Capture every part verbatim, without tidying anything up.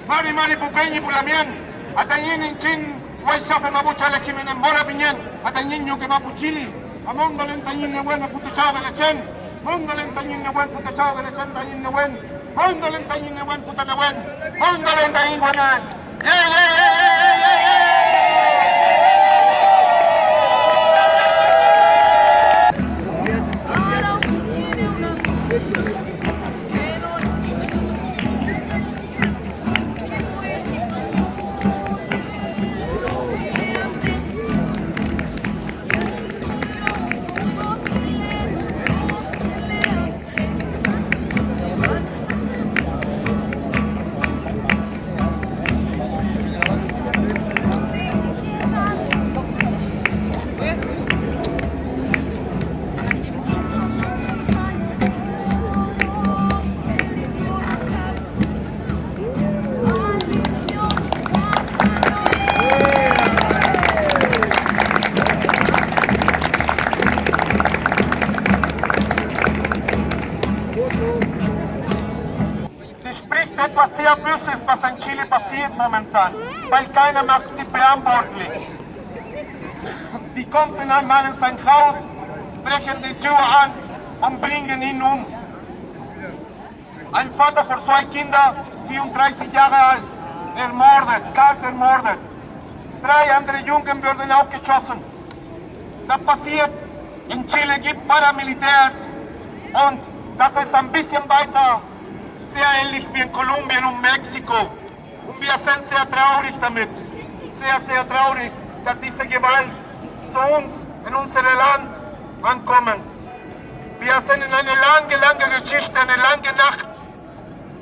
Mari mari pu peñi pu lamien, atañin iñchiñ weychafe mapu chale Jiménez Mora pingen, atañin ñuke mapu chili, amondolen tañin newen pu techaw Ngelechen, mondolen tañin newen pu techaw Ngelechen tañin newen, mondolen tañin newen pu ta newen, mondolen tañin wewen. Dich spricht etwas sehr Böses, was in Chile passiert momentan, weil keiner mag sie verantwortlich. Die kommen einen Mann in sein Haus, brechen die Tür an und bringen ihn um. Ein Vater von zwei Kindern, vierunddreißig Jahre alt, ermordet, kalt ermordet. Drei andere Jungen wurden auch geschossen. Das passiert in Chile, gibt Paramilitärs und das ist ein bisschen weiter, sehr ähnlich wie in Kolumbien und Mexiko. Und wir sind sehr traurig damit, sehr, sehr traurig, dass diese Gewalt zu uns in unser Land ankommen. Wir sind in einer langen, langen Geschichte, eine lange Nacht,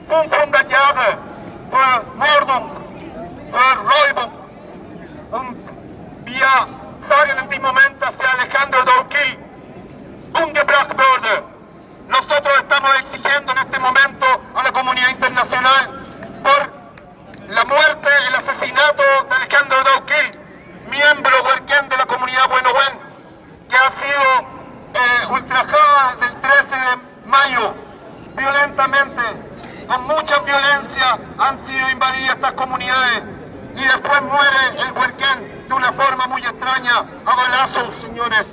fünfhundert Jahre Vermordung, Verräubung. Und wir sagen in dem Moment, dass der Alejandro Daukil umgebracht wurde. Nosotros estamos exigiendo en este momento a la comunidad internacional por la muerte, el asesinato de Alejandro Daukil, miembro huerquén de la comunidad Buenowen, que ha sido, eh, ultrajada desde el trece de mayo violentamente, con mucha violencia han sido invadidas estas comunidades y después muere el huerquén de una forma muy extraña, a balazos, señores.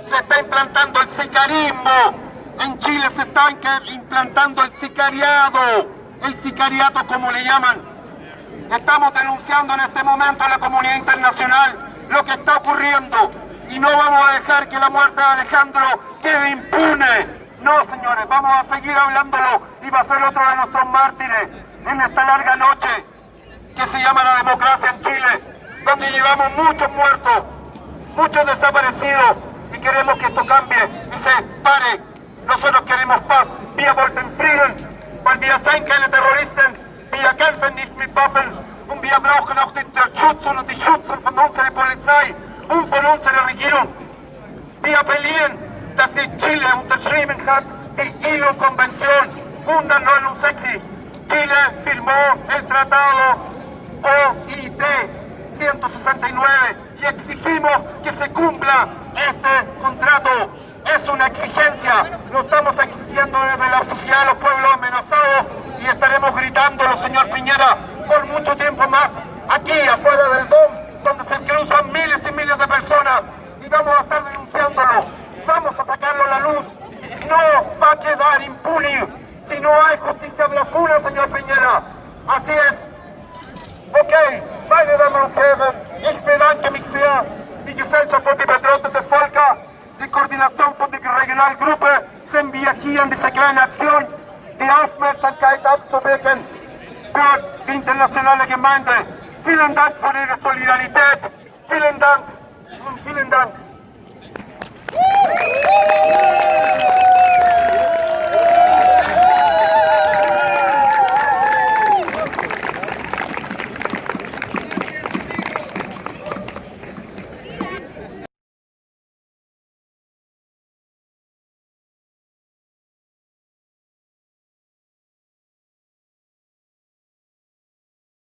Se está implantando el sicarismo. En Chile se está inca-, implantando el sicariado, el sicariato como le llaman. Estamos denunciando en este momento a la comunidad internacional lo que está ocurriendo y no vamos a dejar que la muerte de Alejandro quede impune. No, señores, vamos a seguir hablándolo y va a ser otro de nuestros mártires en esta larga noche que se llama la democracia en Chile, donde llevamos muchos muertos, muchos desaparecidos, y queremos que esto cambie y se pare. Nosotros queremos paz. Wir wollten Frieden, weil wir sind keine Terroristen. Wir kämpfen nicht mit Waffen und wir brauchen auch nicht den Schutz und die Schutz von unserer Polizei und von unserer Regierung. Wir appellieren, dass die Chile unterschrieben hat die ILO-Konvention hundertneunundsechzig. Chile firmó el tratado O I T ciento sesenta y nueve y exigimos que se cumpla este contrato. Es una exigencia. No estamos exigiendo desde la sociedad de los pueblos amenazados y estaremos gritándolo, señor Piñera, por mucho tiempo más aquí afuera del DOM, donde se cruzan miles y miles de personas. Y vamos a estar denunciándolo. Vamos a sacarlo a la luz. No va a quedar impune. Si no hay justicia, habrá funas, señor Piñera. Así es. Okay, meine Damen und Herren, ich bedanke mich sehr. Die Gesellschaft für die Bedrohte der Völker, die Koordination von der Regionalgruppe, sind wir hier in dieser kleinen Aktion, die Aufmerksamkeit aufzuwecken für die internationale Gemeinde. Vielen Dank für Ihre Solidarität. Vielen Dank und vielen Dank.